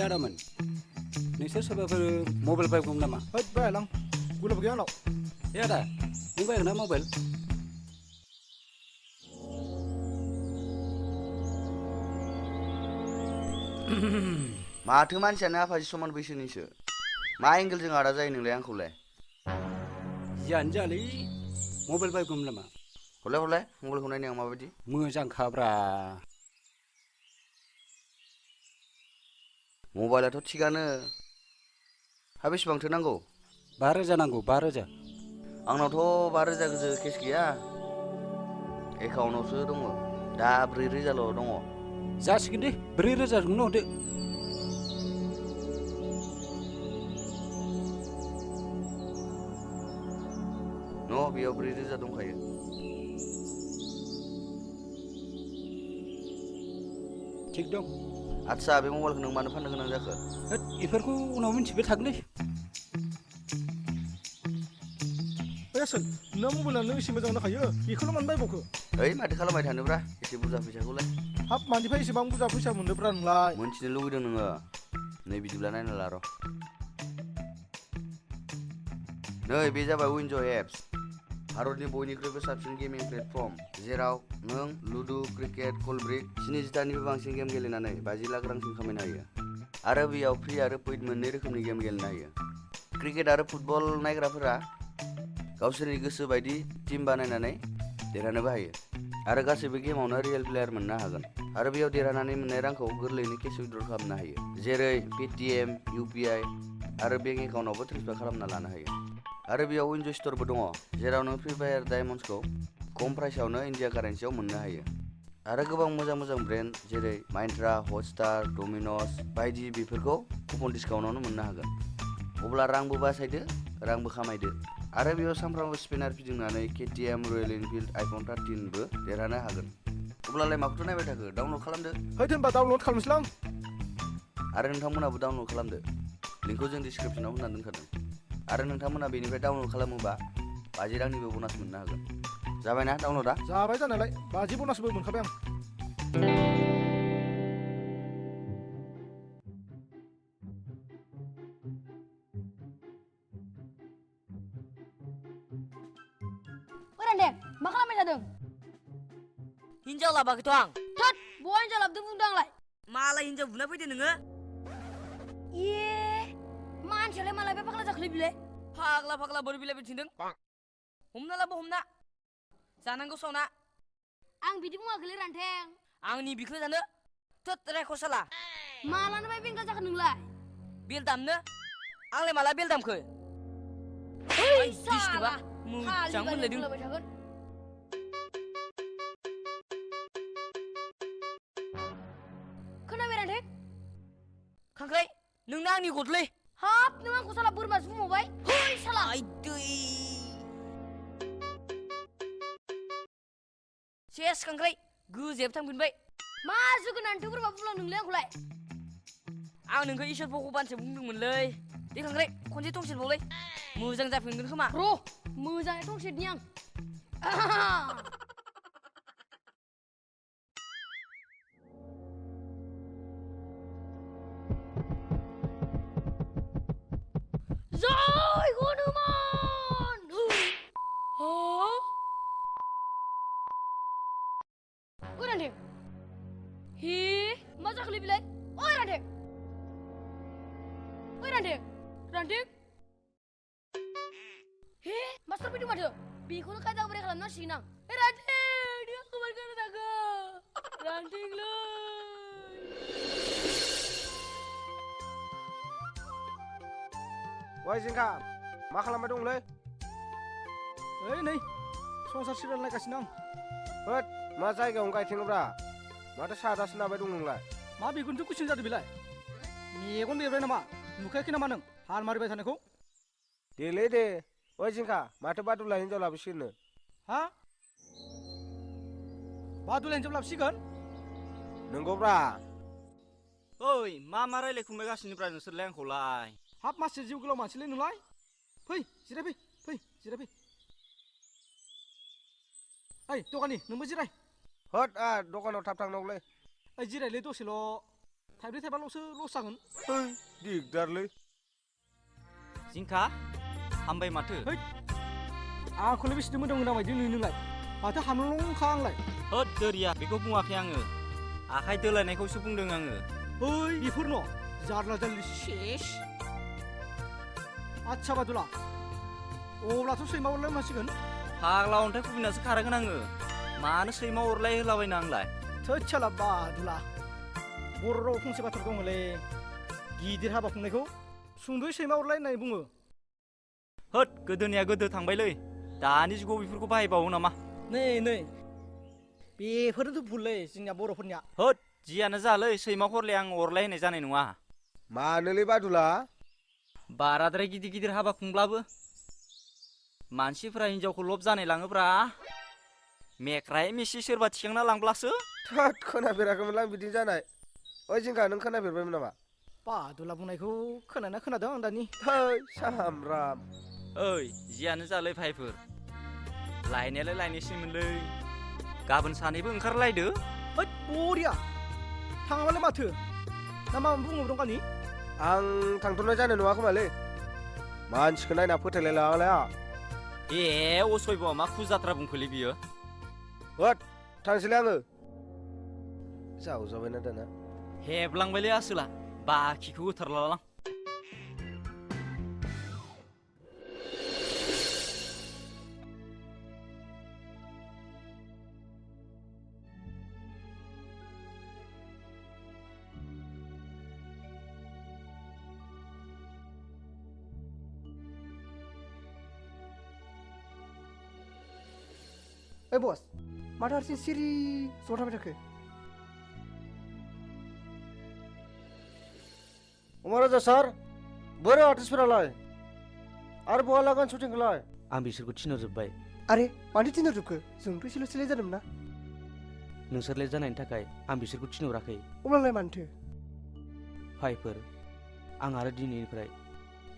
आदामोन नोंसोर सोरबाफोर मबाइल बायगौमोन नामा? होद बायालां गुलाब गैया आंनाव। आदा नों बायगोन ना मबाइल? माथो मानसियानो आफाजि समान बैसोनिसो मा एंगेलजों आदा जायो नोंलाय आंखौलाय? जियानो जालै मबाइल बायगौमोन नामा? हरलाय मबाइलखौ नायनो आं माबायदि मोजांखाब्रा। मबाइलाथ' थिगानो हा बेसेबांथो नांगौ? 5,000 नांगौ 5,000। आंनावथ' 5,000 गोजो केस गैया एकाउन्टावसो दङ दा 4,000ल' दङ। जासिगोन दे 4,000खौनो हरदो। न' बेयाव 4,000 दंखायो। थिग दं। आदसा बे मबाइलखौ नों मानो फाननो गोनां जाखो? होद बेफोरखौ उनाव मिन्थिबाय थागोनलै। ओइ आसोल नोंना मबाइला नों एसे मोजां नाखायो बेखौल' मानो बायबावखो? ओइ माथो खालामबाय थानोब्रा एसे बुरजा फैसाखौलाय। हाब मानिफ्राय एसेबां बुरजा फैसा मोनदोब्रा नोंलाय? मोनथिनो लुगैदों नोङो? नै बिदिब्ला नायना ला र'। नै बे जाबाय उइनज' एप्स भारतनि बयनिख्रुइबो साबसिन गेमिं प्लेटफर्म जेराव नों लुडु क्रिकेट कलब्रिक 70टानिबो बांसिन गेम गेलेनानै 50 लाख रांसिम खामायनो हायो आरो बेयाव फ्रि आरो पेइड मोननै रोखोमनि गेम गेलेनो हायो। क्रिकेट आरो फुटबल नायग्राफोरा गावसोरनि गोसो बायदि टीम बानायनानै देरहानोबो हायो आरो गासैबो गेमावनो रियेल प्लेयार मोननो हागोन आरो बेयाव देरहानानै मोननाय रांखौ गोरलैयैनो केश उइथड्र खालामनो हायो जेरै पेटिएम इउपिआई आरो बेंक एकाउन्टआवबो ट्रेन्सफार खालामना लानो हायो। आरो बेयाव उइनज' स्ट'रबो दङ जेराव नों फ्रि फायार डायमन्ड्सखौ खम प्राइसआवनो इन्डिया कारेन्सियाव मोननो हायो आरो गोबां मोजां ब्रेन्ड जेरै माइन्ट्रा हटस्टार डमिनस बायदि बेफोरखौ कुपन डिसकाउन्टआवनो मोननो हागोन। अब्ला रांबो बासायदो रांबो खामायदो आरो बेयाव सानफ्रामबो स्पिनार फिदिंनानै केटिएम रयेल एनफिल्ड आइफन 13बो देरहानो हागोन। अब्लालाय माखौथो नायबाय थाखो डाउनलड खालामदो। होद होनबा डाउनलड खालामनोसैलां। आरो नोंथांमोनाबो डाउनलड खालामदो लिंकखौ जों डिसक्रिपसनाव होना दोनखादों आरो नोंथांमोना बेनिफ्राय डाउनलड खालामोबा 50 रांनिबो ब'नास मोननो हागोन। जाबायना डाउनलडा? जाबाय जानायालाय 50 बनासबो मोनखाबाय आं। दे मा खालामबाय थादों? हिन्जाव लाबाखैथ' आं। थोद बहा हिन्जाव लाबोदों बुंदों आंलाय। मालाय हिन्जाव बुना फैदो नोङो? इये मानसियालाय मालाय बे फाग्ला जाखोलै बिलाय? फाग्ला बोरै बिलाइ बिथिंदों? हमना लाबो हमना जानांगौ सावना। आं बिदि बुङाखैलै रान्थें। आंनि बिखो जानो थोद रायखर साला। मालानो बाय बेंगा जाखो नोंलाय? बेल दामनो? आंलाय माला बेल दामखो? है दिसनोबा साला मोजां मोनलायदों। बुंलाबाय थागोन। खोनाबाय रान्थें? खांख्राइ नोंना आंनि गदलै। हाब नों आंखौ साला बोरमासो बुंबावबाय? है साला। आइ दै। सेस खांख्राइ गोजायाबो थांफिनबाय। मा जोगोनानथो बोरमा बुंलां नोंलै आंखौलाय? आं नोंखौ इसोर भगबानसो बुंदोंमोनलै। दे खांख्राइ खनसे थंसेबावलै मोजां जाफिनगोन खोमा। र' मोजाङै थंसेदनि आं। जय हनुमान। ओइ रान्थें हे मा जाखोलै बिलाय? ओइ रान्थें रान्थें हे मास्टार फैदों माथो बेखौनो खायदा बोरै खालामनांसिगोन आं। रान्थें नों आंखौ मानो गारना थाखो? रान्थेंलै वाइ जिंखा मा खालामबाय दंलै? ओइ नै संसार सिरियाल नायगासिनो आं। होद मा जायगायावनो गायथेङोब्रा माथो सादासो नाबाय दं नोंलाय? मा बेखौनोथ' कुइसन जादों बेलाय? मेगन बेरबाय नामा? नुखायाखै नामा नों हाल मारिबाय थानायखौ? देलै दे ओइ जिंखा माथो बादुला हिनजाव लाबोसिगोननो? हा बादुला हिनजाव लाबोसिगोन? नंगौब्रा। ओइ मा रायलायखुमागासिनोब्रा नोंसोरलाय आंखौलाय? हाब मासि जिउ गोलाव मानसिलै नोंलाय? फै जिरायफै जिरायफै। ओइ दखानि नोंबो जिराय। होद दखानाव थाब थांनांगौलै। ओइ जिरायलै दसेल'। थाइब्रै थाइबाल'सो लस जागोन। है दिगदारलै। जिंखा हामबाय माथो। आंखौलाय बेसे मोजां मोजां बायदि नुयो नोंलाय? माथो हामलंखा आंलाय। होद दोरिया बेखौ बुङाखै आङो। आखाइ दोलायनायखौसो बुंदों आङो। ओइ बेफोरनो जारला जारलि सेस। आच्छा बादुला अब्लाथ' सैमा अरलाय मानसिगोन। फाग्ला अन्थाइ खुबिनासो खारगोन आङो। मानो सैमा अरलाय होलाबायनो आंलाय? थोदसाला बादुला बर' राव फंसे बाथ्रा दङलै गिदिर हाबा खुंनायखौ सुंद'यै सैमा अरलाय होननानै बुङो। होद गोदोनिया गोदो थांबायलै। दानि जुगाव बेफोरखौ बाहायबावो नामा? नै बेफोरनोथ' भुललै जोंनिया बर'फोरनिया। होद जियानो जालै सैमा खरलाय आं अरलाय होनाय जानाय नङा। मानोलै बादुला? बाराद्राय गिदिर गिदिर हाबा खुंब्लाबो मानसिफोरा हिनजावखौ लब जानाय लाङोब्रा। मेक्राय मेसि सोरबा थिखांना लांब्लासो। थोद खोनाफेराखैमोनलां बिदि जानाय। ओइ जिंखा नों खोनाफेरबायमोन नामा? बादुला बुंनायखौ खोनादों आं दानि। थै सामब्राम। ओइ जियानो जालै भाइफोर लायनायालाय लायनोसैमोनलै। गाबोन सानैबो ओंखारलायदो। होद बरिया थाङाबालाय माथो ना मा बुङो दंगानि? आं थांथ'नाय जानाय नङा खोमालै। मानसिखौ नायना फोथायलाय लाङालाय आं। ए असयब'आ मा खुजात्रा बुंखोलै बियो? होद थांसैलै आङो। जावजाबायना दाना। हेबलांबायलै आसोला बाखिखौ होथारलालां। ओइ बस माथो हारसिं सिरि ज' थाबाय थाखो? उमाराजा सार बोरो आर्टिस्टफोरालाय आरो बहा लागोन शुटिंखौलाय? आं बिसोरखौ थिनहरजोब्बाय। आरे मानो थिनहरजोबखो? जोंथ' एसेल' जादोंमोन ना। नोंसोर लेट जानायनि थाखाय आं बिसोरखौ थिनहराखै। अब्लालाय मानोथो? भाइफोर आं आरो दिनैनिफ्राय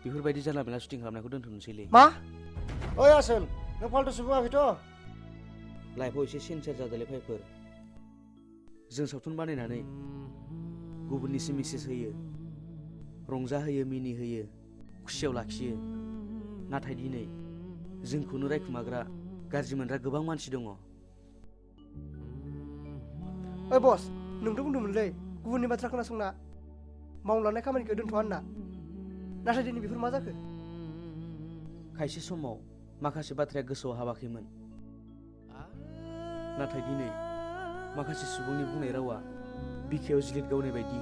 बेफोरबायदि जानला मेला शुटिं खालामनायखौ दोनथ'नोसैलै। मा? ओइ आसोल नों फाल्टुसो बुङाखैथ'? लाइफआव एसे सिनसियार जादोंलै भाइफोर। जों सावथुन बानायनानै गुबुननिसिम मेसेज होयो, रंजाहोयो, मिनिहोयो, खुसियाव लाखियो। नाथाय दिनै जोंखौनो रायखुमाग्रा गाज्रि मोनग्रा गोबां मानसि दङ। ओइ बस नोंथ' बुंदोंमोनलै गुबुननि बाथ्रा खोनासंना मावलांनाय खामानिखौ दोनथ'आ होनना। नाथाय दिनै बेफोर मा जाखो? खायसे समाव माखासे बाथ्राया गोसोआव हाबाखैमोन। नाथाय दिनै माखासे सुबुंनि बुंनाय रावा बिखायाव जिलिद गावनाय बायदि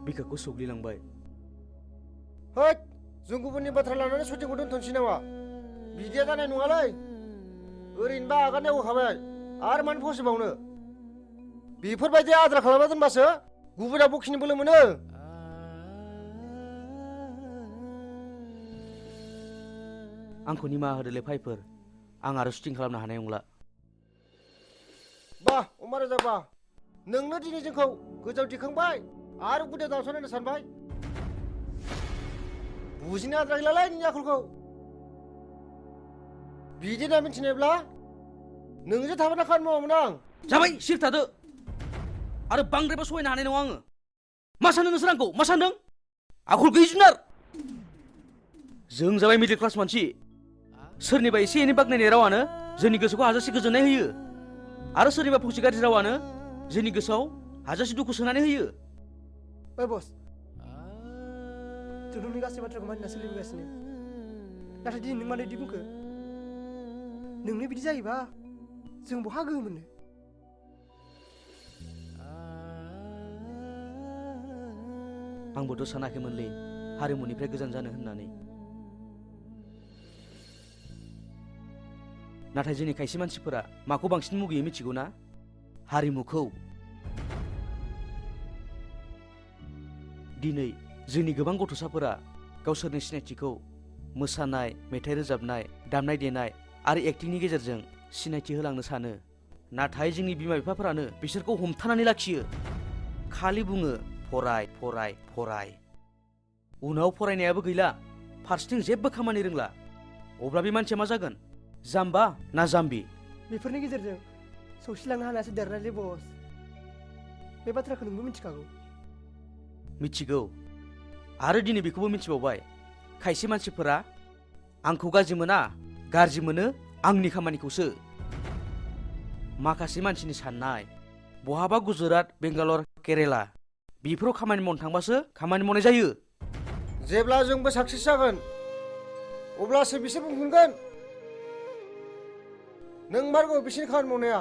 बिखाखौ सौग्लिलांबाय। होद जों गुबुननि बाथ्रा लानानै शुटिंखौ दोनथ'नोसै नामा? बिदिया जानाय नङालै। ओरैनोबा आगानयाव होखाबाय आरो मानो फसिबावनो? बेफोरबायदि आद्रा खालामना दोनबासो गुबुना बखिनो बोलो मोनो। आंखौ निमाहा होदोलै भाइफोर। आं आरो शुटिं खालामनो हानाय नंला। बा उमाराजा बा नोंनो दिनै जोंखौ गोजौआव दिखांबाय आरो गुदियाव दानस'नायनो सानबाय। बुजिनो आद्रा गैलालै नोंनि आखलखौ। बिदि होनना मिथिनायब्ला नोंजों थाबोना खामानि मावामोन आं। जाबाय सिरि थादो। आरो बांद्रायबा सहायनो हानाय नङा आङो। मा सानदों नोंसोर आंखौ? मा सानदों? आखल गैयि जुनार। जों जाबाय मिडिल क्लास मानसि। सोरनिबा एसे एनै बाख्नायनाय रावानो जोंनि गोसोखौ हाजासे गोजोननाय होयो। आरो सोरनिबा फंसे गाज्रि रावानो जोंनि गोसोआव हाजासे दुखु सोनानै होयो। ओइ बस जों नोंनि गासै बाथ्राखौ मानिना सोलिबोगासिनो। नाथाय दिनै नों मानो बिदि बुंखो? नोंनो बिदि जायोबा जों बहा गोहो मोननो? आंबोथ' सानाखैमोनलै हारिमुनिफ्राय गोजान जानो होननानै। नाथाय जोंनि खायसे मानसिफोरा माखौ बांसिन मुगैयो मिथिगौ ना? हारिमुखौ। दिनै जोंनि गोबां गथ'साफोरा गावसोरनि सिनायथिखौ मोसानाय, मेथाइ रोजाबनाय, दामनाय देनाय आरो एक्टिंनि गेजेरजों सिनायथि होलांनो सानो। नाथाय जोंनि बिमा बिफाफोरानो बिसोरखौ हमथानानै लाखियो। खालि बुङो फराय फराय फराय। उनाव फरायनायाबो गैला, फारसेथिं जेबो खामानि रोंला। अब्ला बे मानसिया मा जागोन? जाम्बा ना जाम्बि? बेफोरनि गेजेरजों सौसिलांनो हानायासो देरनायलै बस। बे बाथ्राखौ नोंबो मिथिखागौ। मिथिगौ आरो दिनै बेखौबो मिथिबावबाय खायसे मानसिफोरा आंखौ गाज्रि मोना गाज्रि मोनो आंनि खामानिखौसो माखासे मानसिनि साननाय बहाबा गुजरात बेंगालर केरेला बेफोराव खामानि मावनो थांबासो खामानि मावनाय जायो जेब्ला जोंबो साक्सेस जागोन अब्लासो बिसोर बुंफिनगोन नों मारगौ बिसोरनि खामानि मावनाया